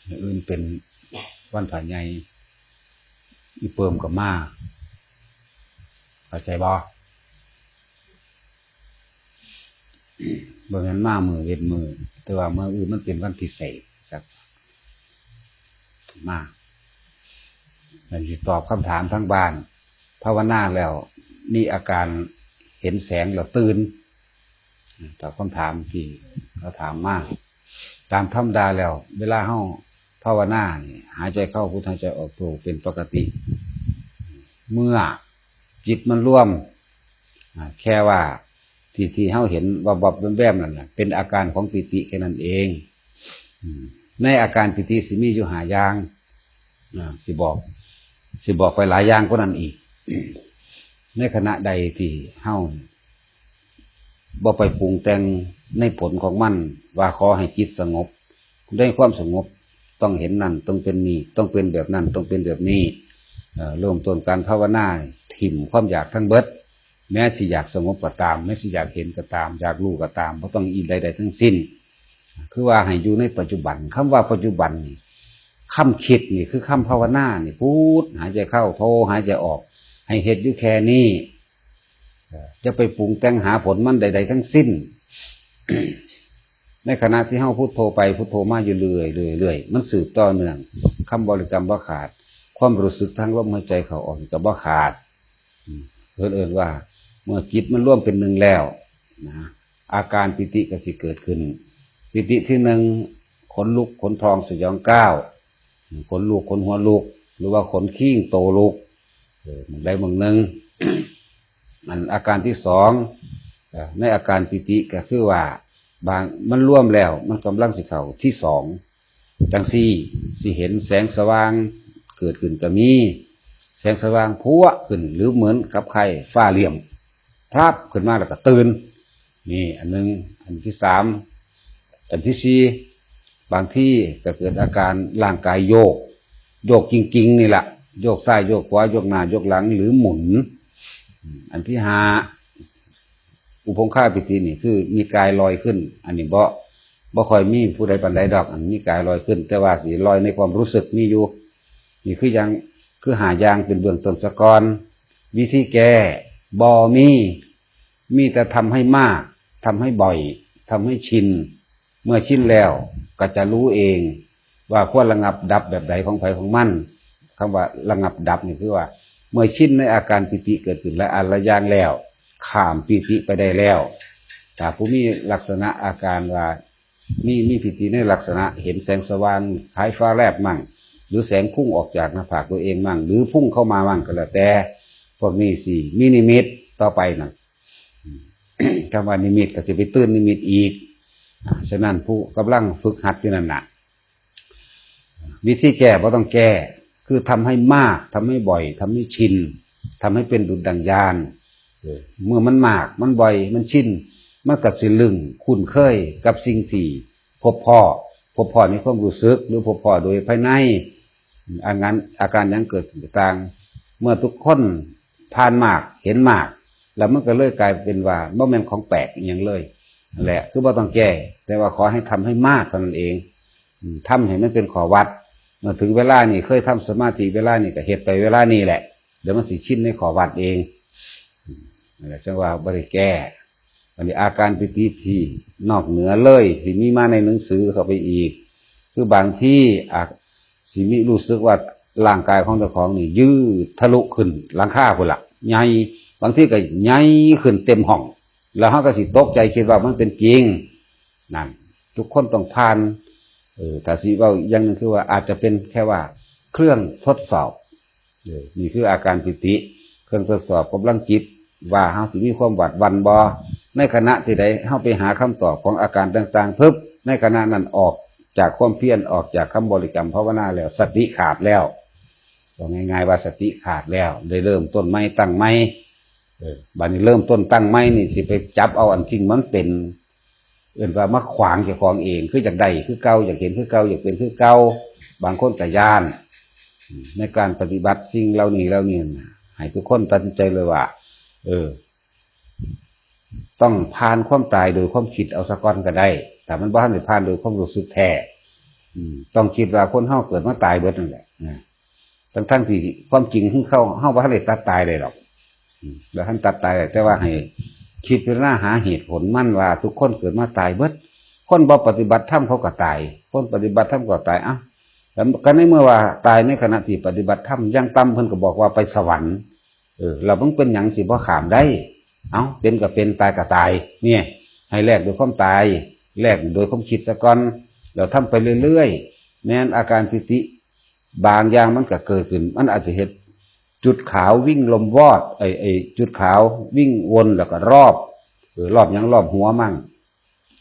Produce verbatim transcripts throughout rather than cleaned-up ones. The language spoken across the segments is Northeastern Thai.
มื้ออื่นเป็นวันพระใหญ่ อีเปิมก็มา เข้าใจบ่? บ่แม่นมามื้อเว้นมื้อ แต่ว่ามื้ออื่นมันเป็นวันพิเศษ จักมา แล้วสิตอบคำถามทางบ้าน ภาวนาแล้วมีอาการเห็นแสงแล้วตื่น ตอบคำถามที่เขาถามมา ตามธรรมดาแล้ว เวลาเฮาภาวนานี่ หายใจเข้าพุท หายใจออกโท เป็นปกติ เมื่อจิตมันรวม อ่า แค่ว่าที่ ที่เฮาเห็นวับๆ แวบๆ นั่นน่ะ เป็นอาการของปีติแค่นั้นเอง อืม ในอาการปีติสิมีอยู่ห้าอย่าง อ่า สิบอก สิบอกไปหลายอย่างกว่านั้นอีก ในขณะใดที่เฮาบ่ไปปรุงแต่งในผลของมัน ว่าขอให้จิตสงบ ในความสงบต้องเห็นนั่น ต้องเป็นนี่ ต้องเป็นแบบนั้น ต้องเป็นแบบนี้ เอ่อ เริ่มต้นการภาวนา ถิ่มความอยากทั้งเบิด แม้สิอยากสงบก็ตาม แม้สิอยากเห็นก็ตาม อยากรู้ก็ตาม บ่ต้องอีกใดๆ ทั้งสิ้น คือว่าให้อยู่ในปัจจุบัน คำว่าปัจจุบันนี่ คำคิดนี่คือคำภาวนานี่ พุท หายใจเข้า โท หายใจออก ให้เฮ็ดอยู่แค่นี้ เอ่อ อย่าไปปรุงแต่งหาผลมันใดๆ ทั้งสิ้น ในขณะที่เฮาพุทโธไปพุทโธมาอยู่เรื่อยๆ เรื่อยๆ มันสืบต่อเนื่อง คำบริกรรมบ่ขาด ความรู้สึกทางลมหายใจเข้าออกนี่ก็บ่ขาด อืม เพิ่นเอิ้นว่า เมื่อจิตมันรวมเป็นหนึ่งแล้วนะ อาการปีติก็สิเกิดขึ้น ปีติที่หนึ่ง ขนลุก ขนพอง สยองก้าว ขนลุก ขนหัวลุก หรือว่าขนคิงโตลุก เออ มันได้เบิ่งหนึ่ง อันอาการที่สอง เอ่อ ในอาการปีติก็คือว่า บาง มันรวมแล้ว มันกำลังสิเข้าที่สอง จังซี่ สิเห็นแสงสว่างเกิดขึ้นก็มี แสงสว่างพัวขึ้น หรือเหมือนกับไข่ฟ้าเหลี่ยม พรับขึ้นมาแล้วก็ตื่น นี่อันหนึ่ง อันที่สาม อันที่สี่ บางทีก็เกิดอาการร่างกายโยก โยกจริงๆ นี่แหละ โยกซ้ายโยกขวา โยกหน้าโยกหลัง หรือหมุน อันที่ห้า อุปงคาปิตินี่คือมีกายลอยขึ้น อันนี้บ่ บ่ค่อยมีผู้ใดปานใดดอก อันมีกายลอยขึ้น แต่ว่าสิลอยในความรู้สึกมีอยู่ นี่คืออย่าง คือห้าอย่างเป็นเบื้องต้นซะก่อน วิธีแก้บ่มี มีแต่ทำให้มาก ทำให้บ่อย ทำให้ชิน เมื่อชินแล้วก็จะรู้เองว่าควรระงับดับแบบใดของไผของมัน คำว่าระงับดับนี่คือว่า เมื่อชินในอาการปีติเกิดขึ้นและอันละอย่างแล้ว ข้ามปีติไปได้แล้ว ถ้าผู้มีลักษณะอาการว่า มี มีปีติในลักษณะเห็นแสงสว่างคล้ายฟ้าแลบมั่ง หรือแสงพุ่งออกจากหน้าผากตัวเองมั่ง หรือพุ่งเข้ามามั่งก็แล้วแต่ พวกนี้สิมีนิมิตต่อไปนะ คำว่านิมิตก็สิไปตื่นนิมิตอีก อ่า ฉะนั้นผู้กำลังฝึกหัดอยู่นั่นน่ะ วิธีแก้บ่ต้องแก้ คือทำให้มาก ทำให้บ่อย ทำให้ชิน ทำให้เป็นดุจดังญาณ เออ เมื่อมันมาก มันบ่อย มันชิน มันก็สิลึงคุ้นเคยกับสิ่งที่พบพ้อ พบพ้อในความรู้สึก หรือพบพ้อโดยภายใน อาการ อาการหยังเกิดขึ้นก็ตาม เมื่อทุกคนผ่านมาก เห็นมาก แล้วมันก็เลยกลายเป็นว่าบ่แม่นของแปลกอิหยังเลย นั่นแหละ คือบ่ต้องแก้ แต่ว่าขอให้ทำให้มากเท่านั้นเอง อืม ทำให้มันเป็นข้อวัด เมื่อถึงเวลานี่เคยทำสมาธิเวลานี่ก็เฮ็ดไปเวลานี่แหละ เดี๋ยวมันสิชินในข้อวัดเอง อืม นั่นแหละ จังว่าบ่ได้แก้ อันนี้อาการปีติที่นอกเหนือเลยที่มีมาในหนังสือเข้าไปอีก คือบางทีอาจสิมีรู้สึกว่าร่างกายของเจ้าของนี่ยืดทะลุขึ้นหลังคาพุ้นละ ใหญ่ บางทีก็ใหญ่ขึ้นเต็มห้อง แล้วเราก็สิตกใจคิดว่ามันเป็นจริง นั่น ทุกคนต้องผ่าน เออ ถ้าสิเว้าอีกอย่างหนึ่งคือว่าอาจจะเป็นแค่ว่าเครื่องทดสอบ เออ นี่คืออาการปีติ เครื่องทดสอบกำลังจิต ว่าเราสิมีความหวาดหวั่นบ่ ในขณะที่ใดเราไปหาคำตอบของอาการต่างๆ ปึ๊บ ในขณะนั้นออกจากความเพียร ออกจากคำบริกรรมภาวนาแล้ว สติขาดแล้ว บอกง่ายๆว่าสติขาดแล้ว ได้เริ่มต้นใหม่ตั้งใหม่ เออ บัดนี้เริ่มต้นตั้งใหม่นี่สิไปจับเอาอันจริงมันเป็น เอิ้นว่ามาขวางเจ้าของเอง คืออยากได้คือเก่า อยากเห็นคือเก่า อยากเป็นคือเก่า บางคนก็ย้าน ในการปฏิบัติสิ่งเหล่านี้ เหล่านี้น่ะ ให้ทุกคนตัดสินใจเลยว่า เออ ต้องผ่านความตายโดยความคิดเอาซะก่อนก็ได้ ถ้ามันบ่ทันได้ผ่านโดยความรู้สึกแท้ อืม ต้องคิดว่าคนเฮาเกิดมาตายเบิดนั่นแหละนะ ทั้งๆที่ความจริงคือเขา เฮาบ่ทันได้ตัดตายได้ดอก อืม บ่ทันตัดตายได้ แต่ว่าให้คิดพิจารณาหาเหตุผลมันว่าทุกคนเกิดมาตายเบิด คนบ่ปฏิบัติธรรมเขาก็ตาย คนปฏิบัติธรรมก็ตาย เอ้า แล้วก็ในเมื่อว่าตายในขณะที่ปฏิบัติธรรม อย่างต่ำเพิ่นก็บอกว่าไปสวรรค์ เออ แล้วมึงเป็นหยังสิบ่ข้ามได้ เอ้า เป็นก็เป็น ตายก็ตาย เนี่ย ให้แลกด้วยความตาย แลกโดยความคิดซะก่อน แล้วทำไปเรื่อยๆ แม้นอาการปีติ บางอย่างมันก็เกิดขึ้น มันอาจจะเห็นจุดขาววิ่งลมวอด ไอ้ ไอ้จุดขาววิ่งวนแล้วก็รอบ เออ รอบหยัง รอบหัวมั่ง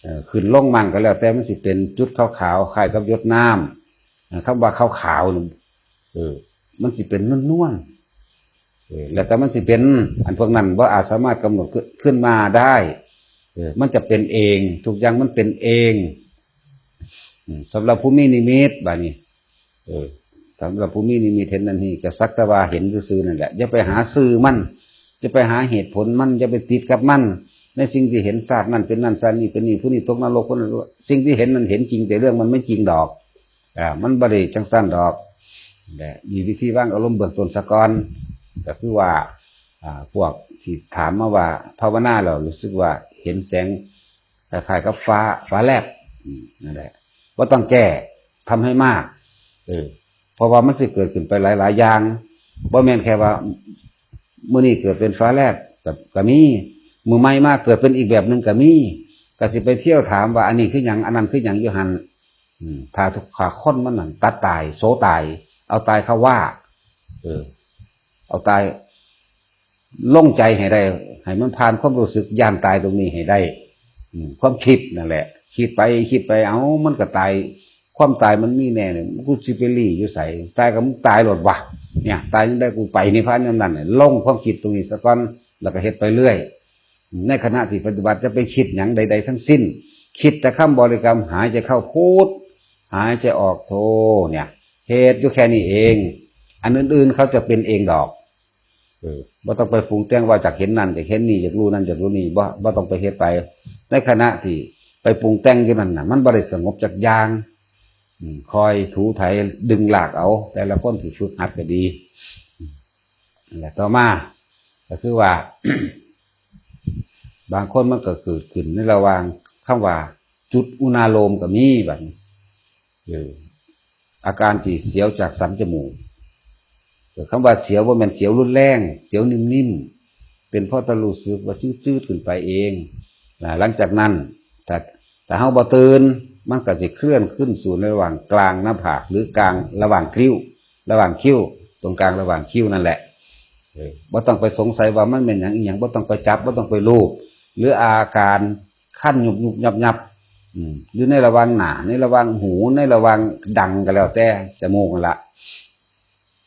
เออ ขึ้นลงมั่งก็แล้วแต่ มันสิเป็นจุดขาวๆ คล้ายกับหยดน้ำ เออ คำว่าขาวๆ นี่ เออ มันสิเป็นนวลๆ เออ แล้วแต่มันสิเป็น อันพวกนั้นบ่อาจสามารถกำหนดขึ้น ขึ้นมาได้ เออ มันจะเป็นเอง ทุกอย่างมันเป็นเอง อืม สำหรับผู้มีนิมิต บาดนี้ เออ สำหรับผู้มีนิมิตเห็นนั่นนี่ ก็สักแต่ว่าเห็นซื่อๆ นั่นแหละ อย่าไปหาชื่อมัน อย่าไปหาเหตุผลมัน อย่าไปติดกับมัน ในสิ่งที่เห็น ชาตินั้นเป็นนั่น ชาตินี้เป็นนี่ ผู้นี้ตกนรก คนนั้น สิ่งที่เห็นนั้นเห็นจริง แต่เรื่องมันไม่จริงดอก อ่า มันบ่ได้จังซั่นดอก และมีวิธีวางอารมณ์เบื้องต้นซะก่อน ก็คือว่า อ่า พวกที่ถามมาว่าภาวนาแล้วรู้สึกว่าเห็นแสงคล้ายๆกับฟ้า ฟ้าแลบ อืม นั่นแหละ บ่ต้องแก้ ทำให้มาก เออ เพราะว่ามันสิเกิดขึ้นไปหลายๆ อย่าง บ่แม่นแค่ว่า มื้อนี้เกิดเป็นฟ้าแลบ ก็ ก็มี มื้อใหม่มาเกิดเป็นอีกแบบหนึ่งก็มี ก็สิไปเที่ยวถามว่าอันนี้คือหยัง อันนั้นคือหยังอยู่หั่น อืม ถ้าทุกขาคนมันนั่นตัดตาย โสตาย เอาตายเข้าว่า เออ เอาตายลงใจให้ได้ ให้มันผ่านความรู้สึกย่านตายตรงนี้ให้ได้ อืม ความคิดนั่นแหละ คิดไปคิดไป เอ้า มันก็ตาย ความตายมันมีแน่เนี่ย กูสิไปหลีอยู่ไส ตายก็มึงตายโลดวะ เนี่ย ตายจั่งใดกูไปนิพพานยามนั้นเนี่ย ลงความคิดตรงนี้ซะก่อน แล้วก็เฮ็ดไปเรื่อย ในขณะที่ปฏิบัติจะไปคิดหยังใดๆทั้งสิ้น คิดแต่คำบริกรรม หายใจเข้าพุท หายใจออกโท เนี่ย เฮ็ดอยู่แค่นี้เอง อันอื่นๆเขาจะเป็นเองดอก เออ บ่ต้องไปปรุงแต่งว่าอยากเห็นนั่น อยากเห็นนี่ อยากรู้นั่น อยากรู้นี่ บ่ บ่ต้องไปเฮ็ดไป ในขณะที่ไปปรุงแต่งอยู่นั่นน่ะ มันบ่ได้สงบจักอย่าง อืม คอยถูไถดึงลากเอา แต่ละคนที่ฝึกหัดก็ดี อืม และต่อมา ก็คือว่า บางคนมันก็เกิดขึ้นในระหว่างคำว่าจุดอุณาโลมก็มี บัดนี้ เออ อาการที่เสียวจากสันจมูก เออ คำว่าเสียวบ่แม่นเสียวรุนแรง เสียวนิ่มๆ เป็นเพราะแต่รู้สึกว่าจืดๆขึ้นไปเอง นะ หลังจากนั้น ถ้า ถ้าเฮาบ่ตื่น มันก็สิเคลื่อนขึ้นสู่ระหว่างกลางหน้าผาก หรือกลางระหว่างคิ้ว ระหว่างคิ้ว ตรงกลางระหว่างคิ้วนั่นแหละ เออ บ่ต้องไปสงสัยว่ามันแม่นหยังอีหยัง บ่ต้องไปจับ บ่ต้องไปลูบ หรืออาการคันยุบๆยับๆ อืม อยู่ในระหว่างหน้า ในระหว่างหู ในระหว่างดังก็แล้วแต่ จมูกนั่นละ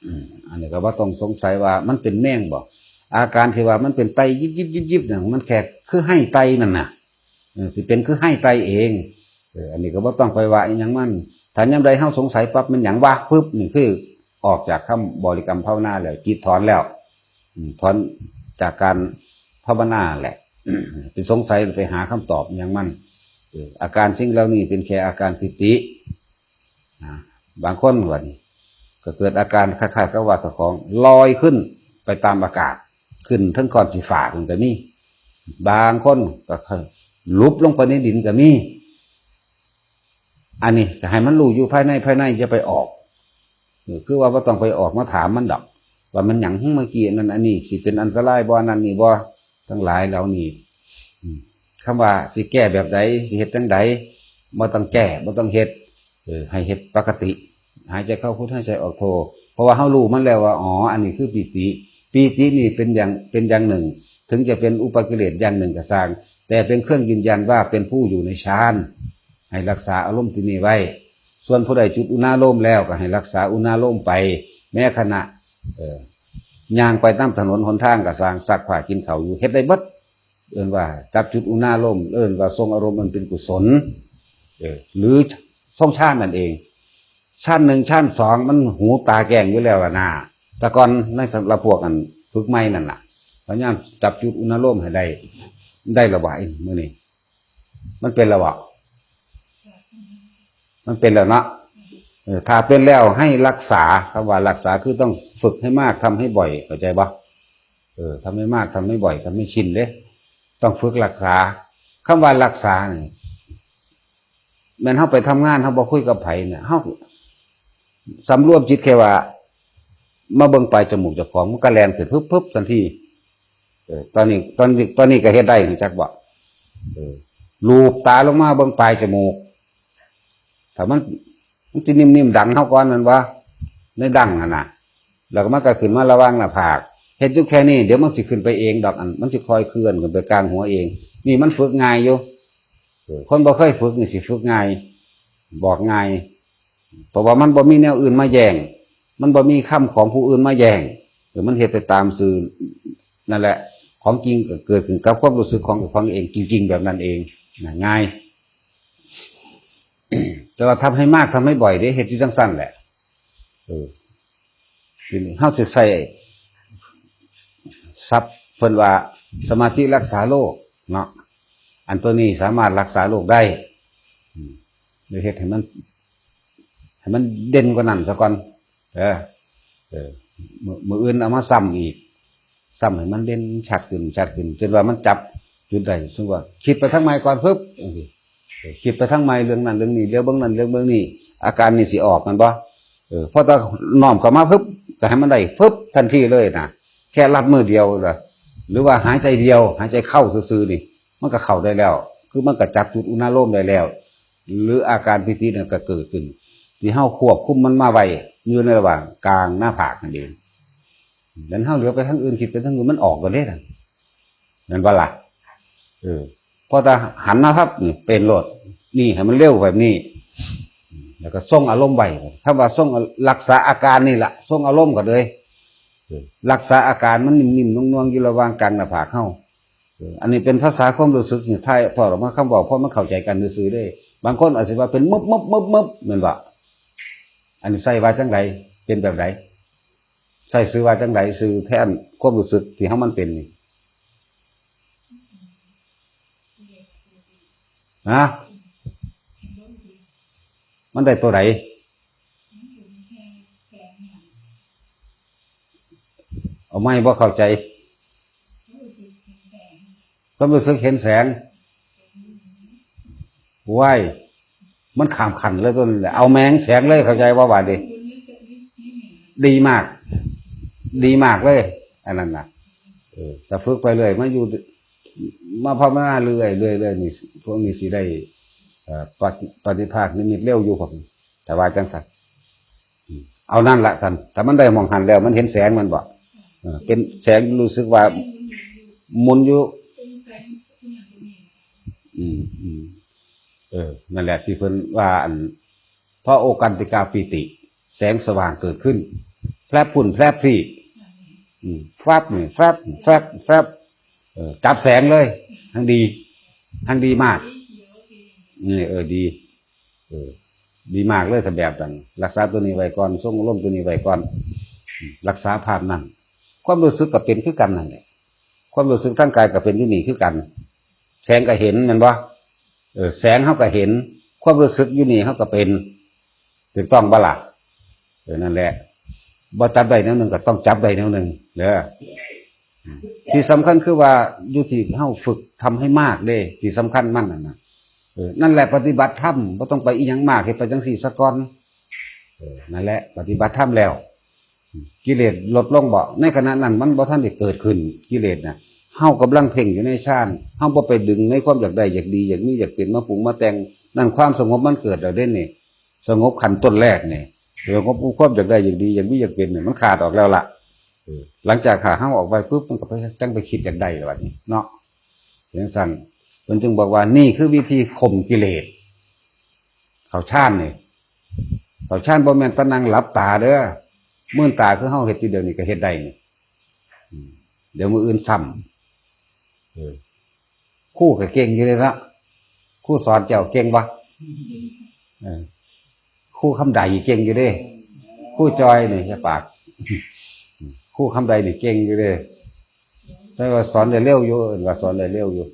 อืม อันนี้ก็บ่ต้องสงสัยว่ามันเป็นแมงบ่ อาการที่ว่ามันเป็นไตยิบๆๆๆเนี่ย มันแค่คือไห้ไตนั่นน่ะ เออ สิเป็นคือไห้ไตเอง เออ อันนี้ก็บ่ต้องไปว่าอีหยังมัน ถ้ายามใดเฮาสงสัยปั๊บ มันหยังวะ ปึ๊บ นี่คือออกจากคำบริกรรมภาวนาแล้ว จิตถอนแล้ว อืม ถอนจากการภาวนาแหละ ไปสงสัยไปหาคำตอบอีหยังมัน เออ อาการสิ่งเหล่านี้เป็นแค่อาการปีติ นะ บางคนว่านี่ ก็เกิดอาการคล้ายๆกับว่าเจ้าของลอยขึ้นไปตามอากาศ ขึ้นเทิงก้อนสีฟ้าขึ้นก็มี บางคนก็หลุบลงไปในดินก็มี อันนี้ก็ให้มันรู้อยู่ภายใน ภายในอย่าไปออก เออ คือว่าบ่ต้องไปออกมาถามมันดอก ว่ามันหยัง หึ เมื่อกี้นั่นอันนี้ สิเป็นอันตรายบ่ อันนั้นนี่บ่ ทั้งหลายเหล่านี้ อืม คำว่าสิแก้แบบใด สิเฮ็ดจั่งใด บ่ต้องแก้ บ่ต้องเฮ็ด เออ ให้เฮ็ดปกติ หายใจเข้าพุท หายใจออกโท เพราะว่าเฮารู้มันแล้วว่า อ๋อ อันนี้คือปีติ ปีตินี่เป็นอย่าง เป็นอย่างหนึ่ง ถึงจะเป็นอุปกิเลสอย่างหนึ่งก็ช่าง แต่เป็นเครื่องยืนยันว่าเป็นผู้อยู่ในฌาน ให้รักษาอารมณ์ที่นี่ไว้ ส่วนผู้ใดจุดอุณาโลมแล้วก็ให้รักษาอุณาโลมไป แม้ขณะ เอ่อ ย่างไปตามถนนหนทางก็ช่าง ซักผ้ากินข้าวอยู่ เฮ็ดได้เบิด เอิ้นว่าจับจุดอุณาโลม เอิ้นว่าทรงอารมณ์อันเป็นกุศล เออ หรือทรงฌานนั่นเอง ฌานหนึ่ง ฌานสอง มันหูตาแจ้งอยู่แล้วล่ะนะ แต่ก่อนในสำหรับพวกอันฝึกใหม่นั่นน่ะ พยายามจับจุดอุณาโลมให้ได้ ได้ระบาดมื้อนี้ มันเป็นระบาด มันเป็นแล้วเนาะ เออ ถ้าเป็นแล้วให้รักษา คำว่ารักษาคือต้องฝึกให้มาก ทำให้บ่อย เข้าใจบ่? เออ ทำให้มาก ทำให้บ่อย ทำให้ชินเด้ ต้องฝึกรักษา คำว่ารักษานี่ แม่นเฮาไปทำงาน เฮาบ่คุยกับไผเนี่ย เฮาสำรวมจิตแค่ว่า มาเบิ่งปลายจมูกเจ้าของ มันก็แล่นขึ้นพึบๆทันที เออ ตอนนี้ ตอนนี้ ตอนนี้ก็เฮ็ดได้ รู้จักบ่? เออ ลูบตาลงมาเบิ่งปลายจมูก ถ้ามัน มันสินิ่มๆดังเฮาก่อน แม่นบ่? ในดังหั่นน่ะ แล้วก็มันก็ขึ้นมาระหว่างหน้าผาก เฮ็ดอยู่แค่นี้ เดี๋ยวมันสิขึ้นไปเองดอก อัน มันสิค่อยเคลื่อนขึ้นไปกลางหัวเอง นี่มันฝึกง่ายอยู่ เออ คนบ่เคยฝึกนี่สิฝึกง่าย บอกง่าย เพราะว่ามันบ่มีแนวอื่นมาแย่ง มันบ่มีคำของผู้อื่นมาแย่ง เออ มันเฮ็ดไปตามซื่อ นั่นแหละ ของจริงก็เกิดขึ้นกับความรู้สึกของ ของเอง จริงๆแบบนั้นเอง นะ ง่าย แต่ว่าทำให้มาก ทำให้บ่อยเด้ เฮ็ดอยู่จั่งซั้นแหละ เออ ทีนี้เฮาสิใช้ศัพท์เพิ่นว่าสมาธิรักษาโรคเนาะ อันตัวนี้สามารถรักษาโรคได้ อืม เดี๋ยวเฮ็ดให้มัน ให้มันเด่นกว่านั้นซะก่อน เออ เออ มื้อ มื้ออื่นเอามาซ้ำอีก ซ้ำให้มันเด่นชัดขึ้น ชัดขึ้น จนว่ามันจับจุดได้ สมมุติว่าคิดไปทางใหม่ก่อน ปึ๊บ จังซี้ เออ คิดไปทางใหม่เรื่องนั้นเรื่องนี้ เรื่องเบิ่งนั้นเรื่องเบิ่งนี้ อาการนี่สิออก แม่นบ่? เออ พอตาน้อมเข้ามา ปึ๊บ ก็ให้มันได้ ปึ๊บ ทันทีเลยนะ แค่ลัดมือเดียวล่ะ หรือว่าหายใจเดียว หายใจเข้าซื่อๆนี่ มันก็เข้าได้แล้ว คือมันก็จับจุดอุณาโลมได้แล้ว หรืออาการปีตินั่นก็เกิดขึ้น ที่เฮาควบคุมมันมาไว้อยู่ในระหว่างกลางหน้าผากนั่นเอง ดังนั้นเฮาเหลือไปทางอื่น คิดไปทางอื่น มันออกแล้วเด้นั่น แม่นบ่ล่ะ? เออ พอตาหันมาปั๊บ นี่เป็นโลด นี่ให้มันเร็วแบบนี้ แล้วก็ทรงอารมณ์ไว้ คำว่าทรง รักษาอาการนี่ล่ะ ทรงอารมณ์ก็เลย เออ รักษาอาการมันนิ่มๆนวลๆอยู่ระหว่างกลางหน้าผากเฮา เออ อันนี้เป็นภาษาความรู้สึกนี่ ถ่ายทอดออกมาคำเว้า พอมันเข้าใจกันซื่อๆเด้ บางคนอาจสิว่าเป็นมึบๆๆๆ แม่นบ่? อันนี้ใส่ว่าจั่งใด เป็นแบบใด ใส่ชื่อว่าจั่งใด ชื่อแทนความรู้สึกที่เฮามันเป็นนี่ ฮะ มันได้ตัวใด เอาใหม่ บ่เข้าใจ ความรู้สึกเห็นแสง ว้าย มันข้ามขั้นเลยตัวนั้นแหละ เอาแมงแสงเลย เข้าใจบ่บาดนี้? ดีมาก ดีมากเลย อันนั้นน่ะ เออ ถ้าฝึกไปเรื่อย มาอยู่ มาภาวนาเรื่อยๆเรื่อยๆนี่ พวกนี้สิได้ เอ่อ ปฏิ ปฏิภาคนิมิตเร็วอยู่ พวกนี้ ถ้าว่าจั่งซั้น อืม เอานั่นละท่าน ถ้ามันได้หม่องหั้นแล้ว มันเห็นแสงมันบ่ เออ เป็นแสงรู้สึกว่าหมุนอยู่ อืม อืม เออ นั่นแหละที่เพิ่นว่าอัน เพราะโอกันติกาปีติ แสงสว่างเกิดขึ้น แพรบพุ่นแพรบพี่ อืม แฟบนี่ แฟบ แฟบ แฟบ เออ จับแสงเลย ทั้งดี ทั้งดีมาก นี่ เออ ดี เออ ดีมากเลย ถ้าแบบนั้น รักษาตัวนี้ไว้ก่อน ทรงอารมณ์ตัวนี้ไว้ก่อน อืม รักษาภาพนั้น ความรู้สึกก็เป็นคือกันนั่นแหละ ความรู้สึกทางกายก็เป็นอยู่นี่คือกัน แสงก็เห็น แม่นบ่? เออ แสงเฮาก็เห็น ความรู้สึกอยู่นี่เฮาก็เป็น ถูกต้องบ่ล่ะ? เออ นั่นแหละ บ่จับได้แนวหนึ่งก็ต้องจับได้แนวหนึ่งเด้อ ที่สำคัญคือว่าอยู่ที่เฮาฝึกทำให้มากเด้ ที่สำคัญมันนั่นน่ะ เออ นั่นแหละปฏิบัติธรรม บ่ต้องไปอิหยังมาก เฮ็ดไปจั่งซี้ซะก่อน เออ นั่นแหละปฏิบัติธรรมแล้ว กิเลสลดลงบ่ ในขณะนั้นมันบ่ทันได้เกิดขึ้น กิเลสน่ะ เฮากำลังเพ่งอยู่ในฌาน เฮาบ่ไปดึงในความอยากได้อยากดีอยากมีอยากเป็นมาปรุงมาแต่ง นั่นความสงบมันเกิดแล้วเด้นี่ สงบขั้นต้นแรกนี่ สงบความอยากได้อยากดีอยากมีอยากเป็นนี่ มันขาดออกแล้วล่ะ เออ หลังจากขาดเฮาออกไปปุ๊บ มันก็ไปจั่งไปคิดอยากได้แล้วบัดนี้เนาะ จั่งซั้น เพิ่นจึงบอกว่านี่คือวิธีข่มกิเลส เข้าฌานนี่ เข้าฌานบ่แม่นแต่นั่งหลับตาเด้อ มืนตาคือเฮาเฮ็ดอยู่เดี๋ยวนี้ก็เฮ็ดได้นี่ อืม เดี๋ยวมื้ออื่นซ้ำ เออ ครูก็เก่งอยู่เด้เนาะ ครูสอนเจ้าเก่งบ่? เออ ครูคำใดเก่งอยู่เด้ ครูจอยนี่อย่าปาก ครูคำใดนี่เก่งอยู่เด้ แต่ว่าสอนได้เร็วอยู่ เอิ้นว่าสอนได้เร็วอยู่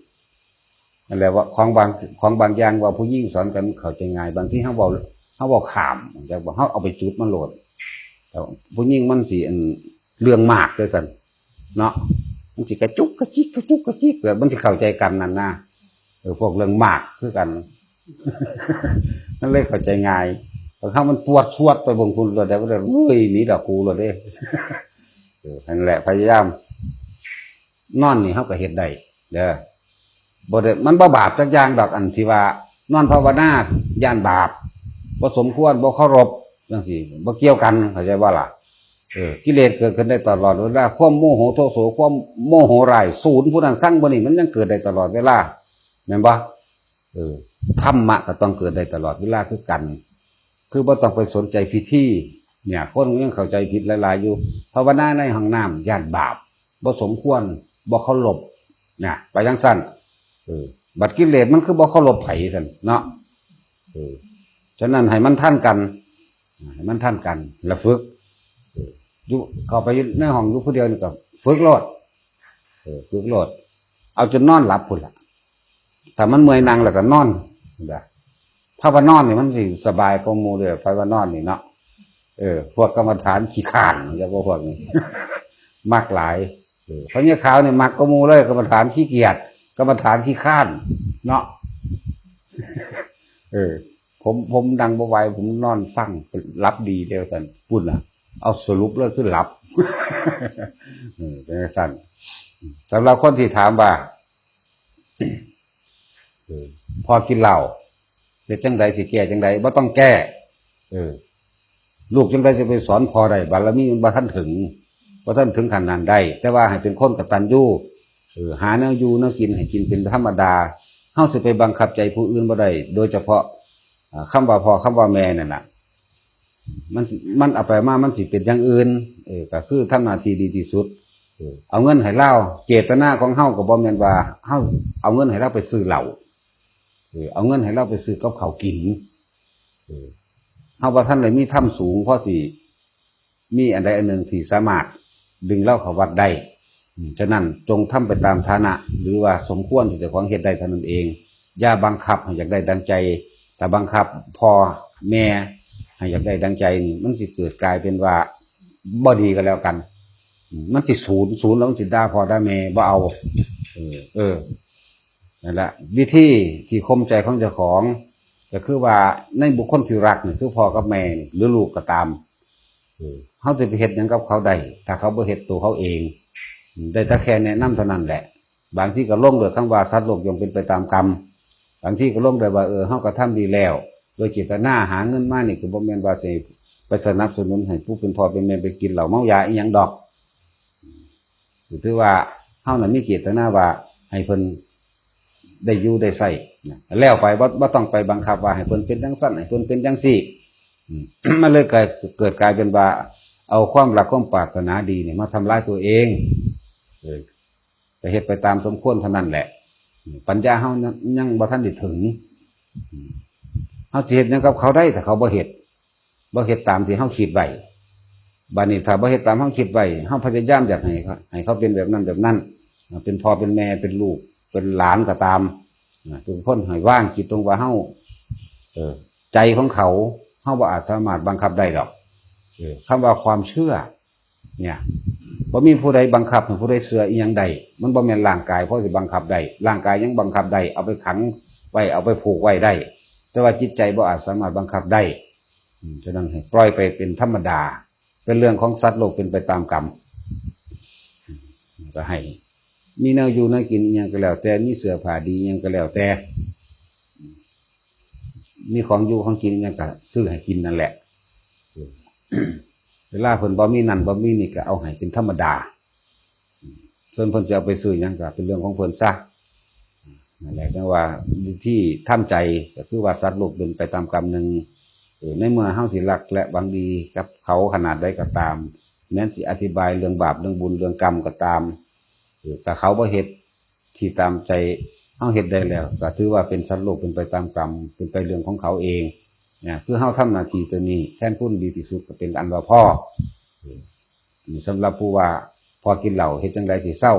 นั่นแหละว่าของบาง ของบางอย่างว่าผู้หญิงสอนกันเข้าใจง่าย บางทีเฮาเว้า เขาบอกข้ามจักบอกเขาเอาไปจุดมันโลดแต่ผู้หญิงมันสิอันเรื่องมากเลยสันเนาะมันสิกระจุกกระจิกกระจุกกระจิกแบบมันสิเข้าใจกันนั่นนะเออพวกเรื่องมากคือกันมันเลยเข้าใจง่ายแต่ถ้ามันปวดชวดไปเบางคนเลยแต่ว่าเลยเฮ้ยหนีดอกกูเลยเด้เออนั่นแหละพยายาม นอนนี่เขาก็เฮ็ดได้เด้อบ่ได้มันบ่บาปจักอย่างดอกอันที่ว่านอนภาวนาย่านบาปบ่สมควรบ่เคารพจังซี่บ่เกี่ยวกันเข้าใจบ่ล่ะเออกิเลสเกิดขึ้นได้ตลอดเวลาความโมโหโทโสความโมโหร้ายศูนย์ผู้นั้นสั่งผู้นี้มันยังเกิดได้ตลอดเวลาแม่นบ่เออธรรมะก็ต้องเกิดได้ตลอดเวลาคือกัน คือบ่ต้องไปสนใจพิธีเนี่ยคนยังเข้าใจผิดหลายๆอยู่ภาวนาในห้องน้ำย่านบาปบ่สมควรบ่เคารพนะไปจังซั่นเออบัดกิเลสมันคือบ่เคารพไผซั่นเนาะเออฉะนั้นให้มันทันกันให้มันทันกันละฝึกเอออยู่เข้าไปในห้องอยู่ผู้เดียวนี่ก็ฝึกโลดเออฝึกโลดเอาจนนอนหลับพุ้นล่ะ ถ้ามันเมื่อยนั่งแล้วก็นอนนะถ้าว่านอนนี่มันสิสบายกว่าหมู่เลยไปว่านอนนี่เนาะเออพวกกรรมฐานขี้ข้านเรียกว่าพวกนี้มักหลายเออพระเนี่ยขาวเนี่ยมักกว่าหมู่เลยกรรมฐานขี้เกียจกรรมฐานขี้ข้านเนาะเออ ผมผมนั่งบ่ไหวผมนอนฟังหลับดีเดียวกันพุ่นน่ะ เอาสรุปเลยคือหลับเออเป็นจั่งซั่นสำหรับคนที่ถามว่า เออพ่อกินเหล้าเฮ็ดจั่งใดสิแก้จั่งใดบ่ต้องแก้เออลูกจั่งใดสิไปสอนพ่อได้บารมีมันบ่ทันถึงบ่ทันถึงขั้นนั้นได้แต่ว่าให้เป็นคนกตัญญูเออหาแนวอยู่แนวกินให้กินเป็นธรรมดาเฮาสิไปบังคับใจผู้อื่นบ่ได้โดยเฉพาะอ่าคำว่าพ่อคำว่าแม่นั่นน่ะ มันมันเอาไปมามันสิเป็นอย่างอื่นเออก็คือทำหน้าที่ดีที่สุดเออเอาเงินให้ลาวเจตนาของเฮาก็บ่แม่นว่าเฮาเอาเงินให้ลาวไปซื้อเหล้าเออเอาเงินให้ลาวไปซื้อกับข้าวกินเออเฮาบ่ทันได้มีธรรมสูงพอสิมีอันใดอันหนึ่งที่สามารถดึงลาวเข้าวัดได้อืมฉะนั้นจงทำไปตามฐานะหรือว่าสมควรที่เจ้าของเฮ็ดได้เท่านั้นเองอย่าบังคับให้อยากได้ดังใจถ้าบังคับพ่อแม่ให้อยากได้ดังใจนี่มันสิเกิดกลายเป็นว่าบ่ดีก็แล้วกันอืมมันสิศูนย์ศูนย์แล้วมันสิด่าพ่อด่าแม่บ่เอาเออเออ นั่นแหละวิธีที่ข่มใจของเจ้าของก็คือว่าในบุคคลที่รักนี่คือพ่อกับแม่นี่หรือลูกก็ตามเออเฮาสิไปเฮ็ดหยังกับเขาได้ถ้าเขาบ่เฮ็ดตัวเขาเองได้แต่แค่แนะนำเท่านั้นแหละบางทีก็ลงด้วยคำว่าสัตว์โลกย่อมเป็นไปตามกรรมบางทีก็ลงด้วยว่าเออเฮากระทำดีแล้วโดยเจตนาหาเงินมานี่ก็บ่แม่นว่าสิไปสนับสนุนให้ผู้เป็นพ่อเป็นแม่ไปกินเหล้าเมายาอีหยังดอก ก็ถือว่าเฮานั้นมีเจตนาว่าให้เพิ่นได้อยู่ได้ใช้นะแล้วไปบ่บ่ต้องไปบังคับว่าให้เพิ่นเป็นจั่งซั้นให้เพิ่นเป็นจั่งซี้อืมมันเลยเกิดเกิดกลายเป็นว่าเอาความรักความปรารถนาดีนี่มาทำร้ายตัวเองเออก็เฮ็ดไปตามสมควรเท่านั้นแหละปัญญาเฮายังยังบ่ทันได้ถึงอืมเฮาสิเฮ็ดหยังกับเขาได้ถ้าเขาบ่เฮ็ด บ่เฮ็ดตามที่เฮาคิดไว้บัดนี้ถ้าบ่เฮ็ดตามเฮาคิดไว้เฮาพยายามอยากให้เขาให้เขาเป็นแบบนั้นแบบนั้นเป็นพ่อเป็นแม่เป็นลูกเป็นหลานก็ตามทุกคนให้วางจิตตรงว่าเฮาเออใจของเขาเฮาบ่อาจสามารถบังคับได้ดอกเออคำว่าความเชื่อเนี่ยบ่มีผู้ใดบังคับให้ผู้ใดเชื่ออีหยังได้มันบ่แม่นร่างกายพอสิบังคับได้ร่างกายยังบังคับได้เอาไปขังไว้เอาไปผูกไว้ได้แต่ว่าจิตใจบ่อาจสามารถบังคับได้ อืมฉะนั้นให้ปล่อยไปเป็นธรรมดา เป็นเรื่องของสัตว์โลกเป็นไปตามกรรมก็ให้ มีแนวอยู่แนวกินอีหยังก็แล้วแต่มีเสื้อผ้าดีอีหยังก็แล้วแต่ มีของอยู่ของกินอีหยังก็ซื้อให้กินนั่นแหละเวลาเพิ่นบ่มีนั่นบ่มีนี่ก็เอาให้เป็นธรรมดา ส่วนเพิ่นจะเอาไปซื้อหยังก็เป็นเรื่องของเพิ่นซะนั่นแหละจั่งว่าวิธีทำใจก็คือว่าสัตว์โลกเป็นไปตามกรรมหนึ่งเออในเมื่อเฮาสิรักและหวังดีกับเขาขนาดใดก็ตามแม้นสิอธิบายเรื่องบาปเรื่องบุญเรื่องกรรมก็ตามเออถ้าเขาบ่เฮ็ดที่ตามใจเฮาเฮ็ดได้แล้วก็ถือว่าเป็นสัตว์โลกเป็นไปตามกรรมเป็นไปเรื่องของเขาเองนะคือเฮาทำหน้าที่ตัวนี้แทนคุณดีที่สุดก็เป็นอันว่าพอเออ นี่สำหรับผู้ว่าพอกินเหล้าเฮ็ดจั่งใดสิเซา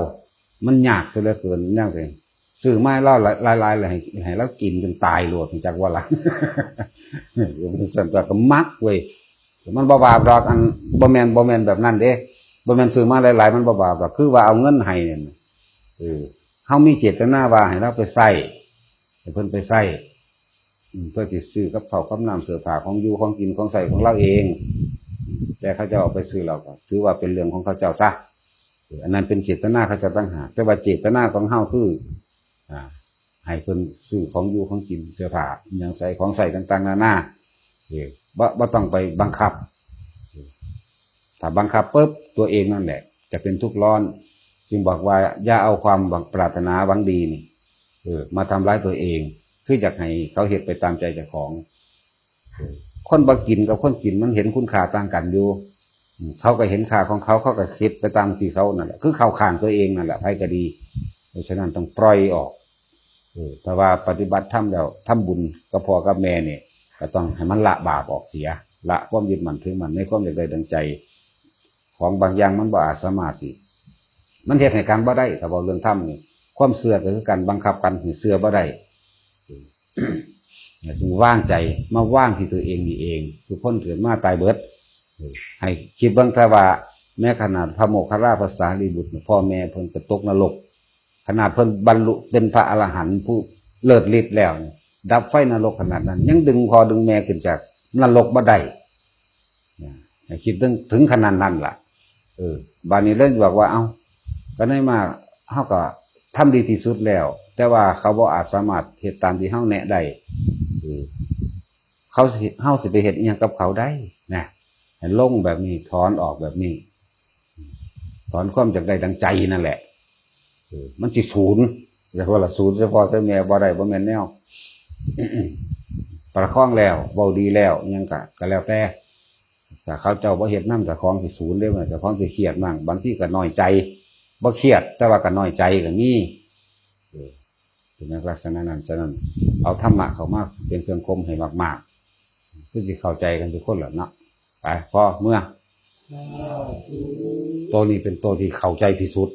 มันยากซะเหลือเกินแนวจั่ง ซื้อมาให้เราหลายๆเลยให้ให้เรากินจนตายโลดจักว่าละ เออเป็นส่วนตัวก็มักเว้ย มันบ่บาปดอก อันบ่แม่นบ่แม่นแบบนั้นเด้ บ่แม่นซื้อมาหลายๆมันบ่บาปดอก คือว่าเอาเงินให้เนี่ย เออ เฮามีเจตนาว่าให้เราไปใช้ ให้เพิ่นไปใช้ อืม เพื่อสิซื้อกับข้าวกับน้ำเสื้อผ้าของอยู่ของกินของใช้ของเราเอง แต่เขาเจ้าเอาไปซื้อเราก็ถือว่าเป็นเรื่องของเขาเจ้าซะ เออ อันนั้นเป็นเจตนาเขาเจ้าต่างหาก แต่ว่าเจตนาของเฮาคือ อ่า ให้เพิ่นซื้อของอยู่ของกินเสื้อผ้าอิหยังใส่ของใช้ต่างๆนานา เออ บ่ บ่ต้องไปบังคับ เออ ถ้าบังคับปุ๊บตัวเองนั่นแหละ จะเป็นทุกข์ร้อน จึงบอกว่าอย่าเอาความหวังปรารถนาหวังดีนี่ เออ มาทำร้ายตัวเอง คืออยากให้เขาเฮ็ดไปตามใจเจ้าของ เออ คนบ่กินกับคนกินมันเห็นคุณค่าต่างกันอยู่ อืม เขาก็เห็นค่าของเขา เขาก็คิดไปตามที่เขานั่นแหละ คือเข้าข้างตัวเองนั่นแหละ ไผก็ดี เพราะฉะนั้นต้องปล่อยออก เออ ถ้าว่าปฏิบัติธรรมแล้ว ทำบุญกับพ่อกับแม่นี่ ก็ต้องให้มันละบาปออกเสีย ละความยึดมั่นถือมั่นในความอยากได้ดังใจ ของบางอย่างมันบ่อาจสามารถสิ มันเฮ็ดให้กันบ่ได้ ถ้าเว้าเรื่องธรรมนี่ ความเชื่อก็คือการบังคับกันให้เชื่อบ่ได้ เออ จึงวางใจ มาวางที่ตัวเองนี่เอง ทุกคนเกิดมาตายเบิด เออ ให้คิดเบิ่ง ถ้าว่าแม้ขนาดพระโมคคัลลา พระสารีบุตร พ่อแม่เพิ่นก็ตกนรก ขนาดเพิ่นบรรลุเป็นพระอรหันต์ผู้เลิศฤทธิ์แล้วนี่ ดับไฟนรกขนาดนั้น ยังดึงพ่อดึงแม่ขึ้นจากนรกบ่ได้ นะ ให้คิดถึง ถึงขนาดนั้นล่ะ เออ บาดนี้เลยบอกว่า เอ้า ก็ในเมื่อเฮาก็ทำดีที่สุดแล้ว แต่ว่าเขาบ่อาจสามารถเฮ็ดตามที่เฮาแนะได้ เออ เขาสิ เฮาสิไปเฮ็ดอิหยังกับเขาได้นะ ให้ลงแบบนี้ ถอนออกแบบนี้ ถอนความอยากได้ดังใจนั่นแหละ เออ มันสิสูญ แต่ว่าละสูญเฉพาะแต่แม่บ่ได้ บ่แม่นแนว ประคองแล้ว เว้าดีแล้ว อิหยังก็ ก็แล้วแต่ ถ้าเขาเจ้าบ่เฮ็ดนำ เจ้าของสิสูญเด้ เจ้าของสิเครียดมั่ง บางทีก็น้อยใจ บ่เครียด แต่ว่าก็น้อยใจก็มี เออ เป็นลักษณะนั้น ฉะนั้น เอาธรรมะเข้ามาเป็นเครื่องข่มให้มากๆ คือสิเข้าใจกันทุกคนแหละเนาะ ไป พอ เมือ โตนี้เป็นโตที่เข้าใจที่สุด